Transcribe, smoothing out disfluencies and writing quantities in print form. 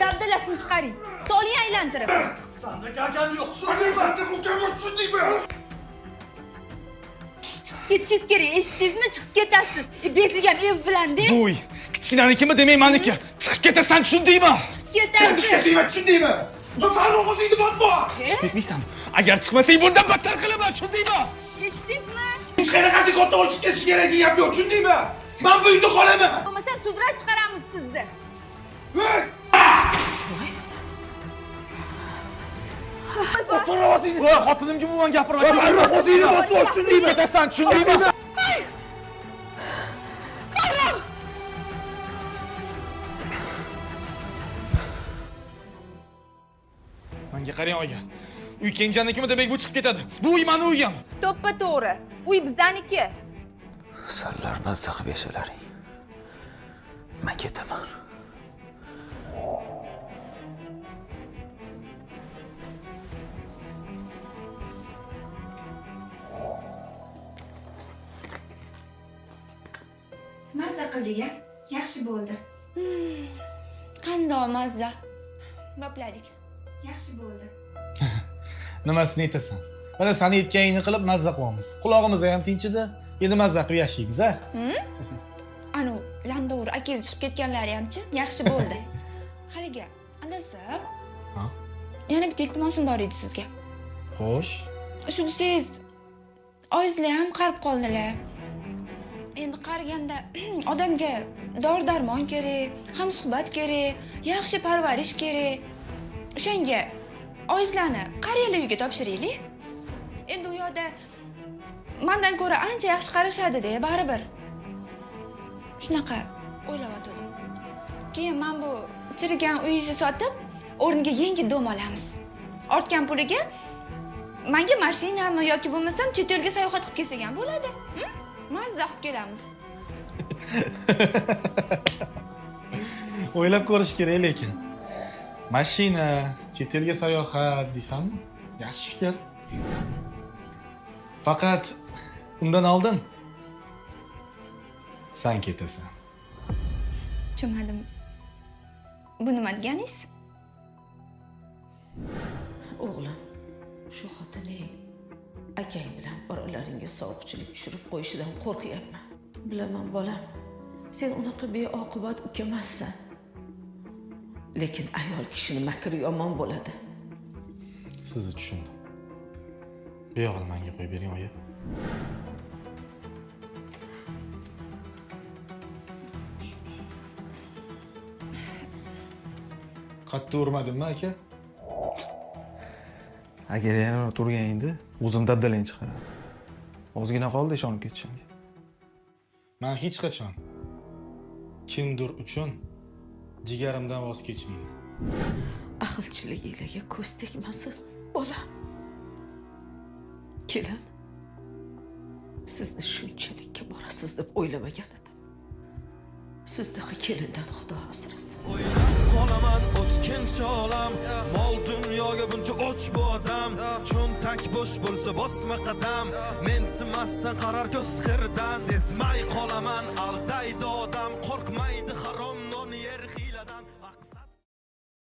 Dabdalasini chiqaring. Soling aylantirib. Sanda akam yo'q, tushundingmi? Sanda ukam yo'q, tushundingmi? Chiqib ketishingiz kerak, eshitdingizmi? Chiqib ketasiz. Beslik ham ev bilan-da. Bu uy kichkinanikimi demak maniki. Chiqib ketasan, tushundingmi? Chiqib ketasiz. Ketdingmi, tushundingmi? Farruh o'zingni bosma! Chiqib ketmaysan. Agar chiqmasang bundan battar qilaman, tushundingmi? Eshitdingizmi? Hech qanaqasi katta bo'lib chiqib ketish kerak degan gap yo'q, tushundingmi? Men bu uyda qolaman. Bo'lmasa sudrab chiqaramiz sizni. Hey! Farruh o'zingni Voy, xotinimga umuman gapirma. Farruh o'zingni bosma, tushundingmi? Ketasan, tushundingmi? Menga qarang oyi. Uy kenjanikimi demak bu chiqib ketadi. Bu uy mani uyim. To'ppa to'g'ri. Uy bizaniki. Sanlar mazza qilib yashalaring. Men ketaman. Mazza qildik a? Yaxshi bo'ldi. Qandoq mazza. Bopladik. Yaxshi bo'ldi. Nimasini aytasan? Mana sani aytganingni qilib mazza qilyapmiz. Qulog'imiz ham tinchidi. Endi mazza qilib yashaymiz, a? Anu landovur akangiz chiqib ketganlari hamchi yaxshi bo'ldi. Haligi, adasi. Ha? Yana bitta iltimosim bor edi sizga. Xo'sh. Shu desangiz, oyizlar ham qarib qoldilar. Endi qariganda odamga dori darmon kerak, hamsuhbat kerak, yaxshi parvarish kerak. O'shanga oyizlarni qariyalar uyiga topshiraylik. Endi u yoqda mandan ko'ra ancha yaxshi qarashadi-da, baribir. Shunaqa o'ylayotgandim. Keyin men bu chirigan uyingizni sotib, o'rniga yangi dom olamiz. Ortgan puliga menga mashinami yoki bo'lmasam chet elga sayohat qilib kelsak ham bo'ladi. Mazza qilib kelamiz. O'ylab ko'rish kerak lekin. Mashina, chet elga sayohat deysanmi? Yaxshi fikr. Faqat undan oldin sen ketasan. Tushunmadim. Bu nima deganingiz? O'g'lim, shu xotining akang bilan oralaringga sovuqchilik tushirib qo'yishidan qo'rqyapman. Bilaman bolam, sen unaqa beoqibat uka emassan. Lekin ayol kishini makri yomon bo'ladi. Sizni tushundim. Bu yog'ini menga qo'yib bering, oyi. Qattiq urmadimmi aka? Agar yana turganingda o'zim dabdalang chiqaraman. Ozgina qoldi ishonib ketishimga. Men hech qachon kimdir uchun jigarimdan voz kechmayman. Ahilchiliginglarga ko'z tegmasin, bolam. Kelin, sizni shunchalikka borasiz deb o'ylamagan edim. Sizdaqa kelindan Xudo asrasin. O'ylab qolaman o'tkinchi olam, mol dunyoga buncha o'ch bu odam. Cho'ntak bo'sh bo'lsa bosma qadam, mensimasdan qarar ko'z xirdan. Sezmay qolaman aldaydi odam, qo'rqmaydi har